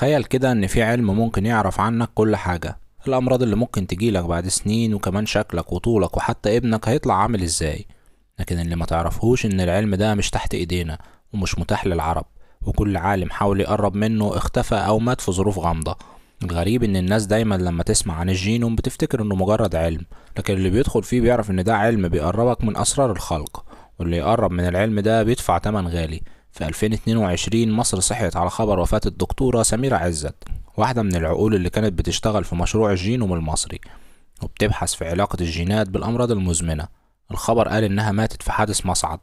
تخيل كده ان في علم ممكن يعرف عنك كل حاجة، الامراض اللي ممكن تجيلك بعد سنين، وكمان شكلك وطولك وحتى ابنك هيطلع عامل ازاي. لكن اللي ما تعرفهوش ان العلم ده مش تحت ايدينا ومش متاح للعرب، وكل عالم حاول يقرب منه اختفى او مات في ظروف غامضة. الغريب ان الناس دايما لما تسمع عن الجينوم بتفتكر انه مجرد علم، لكن اللي بيدخل فيه بيعرف ان ده علم بيقربك من اسرار الخلق، واللي يقرب من العلم ده بيدفع تمن غالي. في 2022 مصر صحيت على خبر وفاة الدكتورة سميرة عزت، واحدة من العقول اللي كانت بتشتغل في مشروع الجينوم المصري وبتبحث في علاقة الجينات بالأمراض المزمنة. الخبر قال إنها ماتت في حادث مصعد،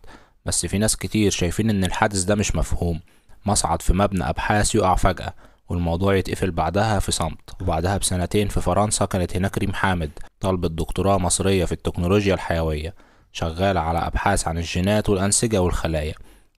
بس في ناس كتير شايفين إن الحادث ده مش مفهوم. مصعد في مبنى أبحاث يقع فجأة والموضوع يتقفل بعدها في صمت. وبعدها بسنتين في فرنسا كانت هناك ريم حامد، طالبة دكتوراه مصرية في التكنولوجيا الحيوية، شغالة على أبحاث عن الجينات والأنسجة والخلايا.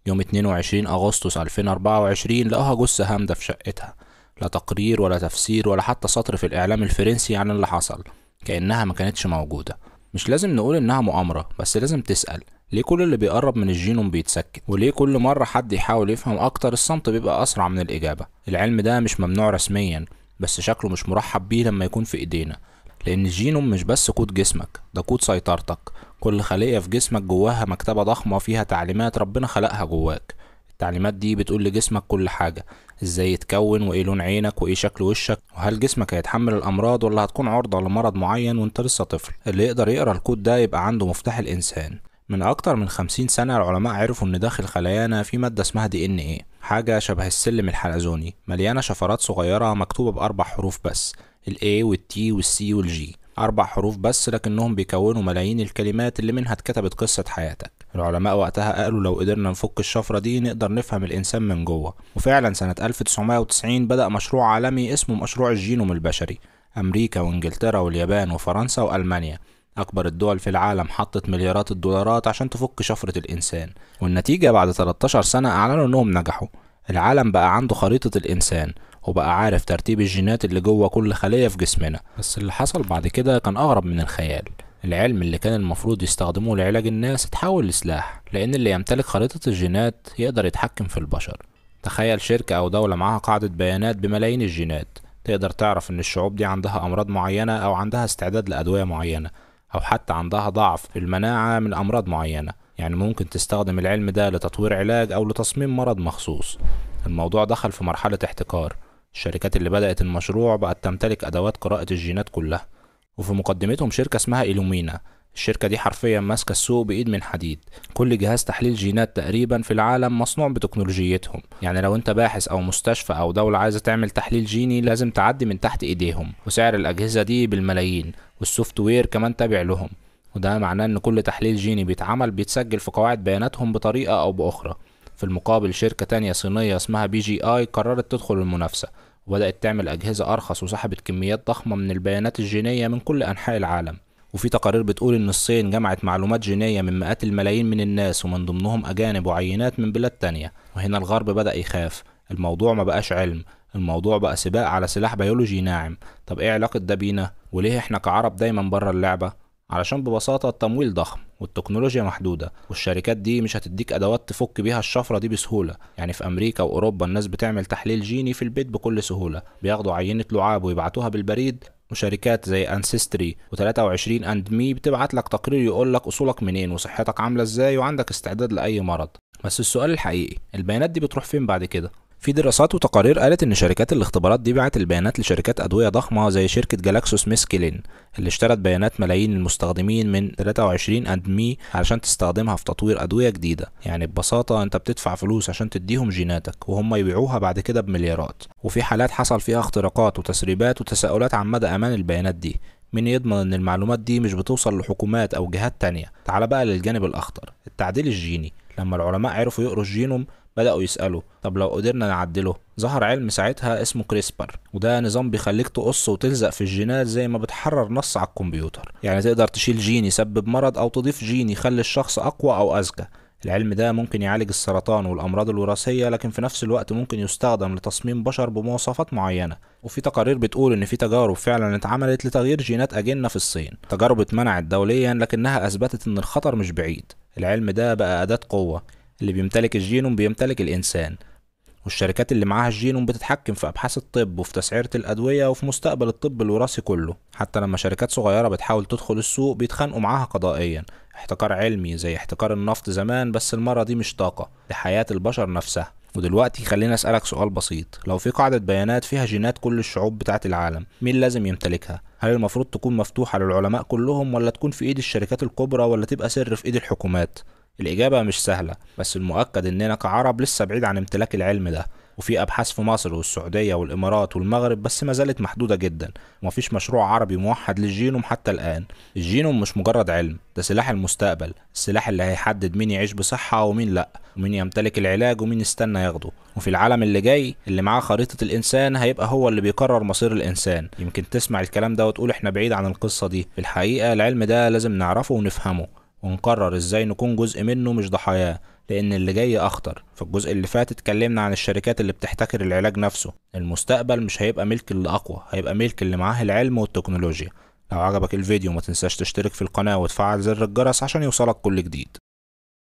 يوم 22 أغسطس 2024 لقوها جثة هامدة في شقتها، لا تقرير ولا تفسير ولا حتى سطر في الإعلام الفرنسي عن اللي حصل، كأنها ما كانتش موجودة. مش لازم نقول إنها مؤامرة، بس لازم تسأل ليه كل اللي بيقرب من الجينوم بيتسكت، وليه كل مرة حد يحاول يفهم أكتر الصمت بيبقى أسرع من الإجابة. العلم ده مش ممنوع رسميا، بس شكله مش مرحب بيه لما يكون في إيدينا، لأن الجينوم مش بس كود جسمك، ده كود سيطرتك. كل خلية في جسمك جواها مكتبة ضخمة فيها تعليمات ربنا خلقها جواك. التعليمات دي بتقول لجسمك كل حاجة، ازاي يتكون، وايه لون عينك، وايه شكل وشك، وهل جسمك هيتحمل الامراض ولا هتكون عرضة لمرض معين وانت لسه طفل. اللي يقدر يقرا الكود ده يبقى عنده مفتاح الانسان. من اكتر من 50 سنة العلماء عرفوا ان داخل خلايانا في مادة اسمها DNA، حاجة شبه السلم الحلزوني، مليانة شفرات صغيرة مكتوبة باربع حروف بس، ال A وال T وال C وال G. 4 حروف بس، لكنهم بيكونوا ملايين الكلمات اللي منها اتكتبت قصة حياتك. العلماء وقتها قالوا لو قدرنا نفك الشفرة دي نقدر نفهم الإنسان من جوه. وفعلا سنة 1990 بدأ مشروع عالمي اسمه مشروع الجينوم البشري. أمريكا وإنجلترا واليابان وفرنسا وألمانيا، أكبر الدول في العالم، حطت مليارات الدولارات عشان تفك شفرة الإنسان. والنتيجة بعد 13 سنة أعلنوا إنهم نجحوا. العالم بقى عنده خريطة الإنسان، وبقى عارف ترتيب الجينات اللي جوه كل خلية في جسمنا. بس اللي حصل بعد كده كان أغرب من الخيال. العلم اللي كان المفروض يستخدموه لعلاج الناس اتحول لسلاح، لأن اللي يمتلك خريطة الجينات يقدر يتحكم في البشر. تخيل شركة أو دولة معاها قاعدة بيانات بملايين الجينات، تقدر تعرف إن الشعوب دي عندها أمراض معينة، أو عندها استعداد لأدوية معينة، أو حتى عندها ضعف في المناعة من أمراض معينة. يعني ممكن تستخدم العلم ده لتطوير علاج أو لتصميم مرض مخصوص. الموضوع دخل في مرحلة احتكار. الشركات اللي بدأت المشروع بقت تمتلك أدوات قراءة الجينات كلها، وفي مقدمتهم شركة اسمها إلومينا. الشركة دي حرفيا ماسكة السوق بإيد من حديد. كل جهاز تحليل جينات تقريبا في العالم مصنوع بتكنولوجيتهم. يعني لو انت باحث او مستشفى او دولة عايزة تعمل تحليل جيني لازم تعدي من تحت ايديهم، وسعر الأجهزة دي بالملايين، وال software كمان تابع لهم. وده معناه ان كل تحليل جيني بيتعمل بيتسجل في قواعد بياناتهم بطريقة او بأخرى. في المقابل شركة تانية صينية اسمها BGI قررت تدخل المنافسة، وبدأت تعمل أجهزة أرخص وسحبت كميات ضخمة من البيانات الجينية من كل أنحاء العالم. وفي تقارير بتقول إن الصين جمعت معلومات جينية من مئات الملايين من الناس، ومن ضمنهم أجانب وعينات من بلاد تانية. وهنا الغرب بدأ يخاف. الموضوع ما بقاش علم، الموضوع بقى سباق على سلاح بيولوجي ناعم. طب إيه علاقة ده بينا؟ وليه إحنا كعرب دايما بره اللعبة؟ علشان ببساطة التمويل ضخم والتكنولوجيا محدودة، والشركات دي مش هتديك أدوات تفك بيها الشفرة دي بسهولة. يعني في أمريكا وأوروبا الناس بتعمل تحليل جيني في البيت بكل سهولة، بياخدوا عينة لعاب ويبعتوها بالبريد. وشركات زي Ancestry و23andMe بتبعت لك تقرير يقول لك أصولك منين وصحتك عاملة ازاي وعندك استعداد لأي مرض. بس السؤال الحقيقي، البيانات دي بتروح فين بعد كده؟ في دراسات وتقارير قالت ان شركات الاختبارات دي بعت البيانات لشركات ادويه ضخمه زي شركه جالاكسو سميث كلين، اللي اشترت بيانات ملايين المستخدمين من 23andMe علشان تستخدمها في تطوير ادويه جديده. يعني ببساطه انت بتدفع فلوس عشان تديهم جيناتك وهم يبيعوها بعد كده بمليارات. وفي حالات حصل فيها اختراقات وتسريبات وتساؤلات عن مدى امان البيانات دي. مين يضمن ان المعلومات دي مش بتوصل لحكومات او جهات تانية؟ تعال بقى للجانب الاخطر، التعديل الجيني. لما العلماء عرفوا يقروا الجينوم بدأوا يسألوا طب لو قدرنا نعدله؟ ظهر علم ساعتها اسمه CRISPR، وده نظام بيخليك تقص وتلزق في الجينات زي ما بتحرر نص على الكمبيوتر. يعني تقدر تشيل جين يسبب مرض او تضيف جين يخلي الشخص اقوى او اذكى. العلم ده ممكن يعالج السرطان والأمراض الوراثية، لكن في نفس الوقت ممكن يستخدم لتصميم بشر بمواصفات معينة. وفي تقارير بتقول إن في تجارب فعلا اتعملت لتغيير جينات أجنة في الصين، تجارب اتمنعت دوليا لكنها أثبتت إن الخطر مش بعيد. العلم ده بقى أداة قوة، اللي بيمتلك الجينوم بيمتلك الإنسان. والشركات اللي معاها الجينوم بتتحكم في أبحاث الطب وفي تسعيرة الأدوية وفي مستقبل الطب الوراثي كله. حتى لما شركات صغيرة بتحاول تدخل السوق بيتخانقوا معاها قضائيا. احتكار علمي زي احتكار النفط زمان، بس المرة دي مش طاقة، دي حياة البشر نفسها. ودلوقتي خلينا أسألك سؤال بسيط، لو في قاعدة بيانات فيها جينات كل الشعوب بتاعت العالم، مين لازم يمتلكها؟ هل المفروض تكون مفتوحة للعلماء كلهم، ولا تكون في إيد الشركات الكبرى، ولا تبقى سر في إيد الحكومات؟ الإجابة مش سهلة، بس المؤكد إننا كعرب لسه بعيد عن امتلاك العلم ده، وفي أبحاث في مصر والسعودية والإمارات والمغرب بس ما زالت محدودة جدا، ومفيش مشروع عربي موحد للجينوم حتى الآن. الجينوم مش مجرد علم، ده سلاح المستقبل، السلاح اللي هيحدد مين يعيش بصحة ومين لأ، ومين يمتلك العلاج ومين يستنى ياخده. وفي العالم اللي جاي اللي معاه خريطة الإنسان هيبقى هو اللي بيقرر مصير الإنسان. يمكن تسمع الكلام ده وتقول إحنا بعيد عن القصة دي، في الحقيقة العلم ده لازم نعرفه ونفهمه ونقرر ازاي نكون جزء منه مش ضحاياه، لان اللي جاي اخطر. في الجزء اللي فات اتكلمنا عن الشركات اللي بتحتكر العلاج نفسه. المستقبل مش هيبقى ملك اللي اقوى، هيبقى ملك اللي معاه العلم والتكنولوجيا. لو عجبك الفيديو ما تنساش تشترك في القناة وتفعل زر الجرس عشان يوصلك كل جديد.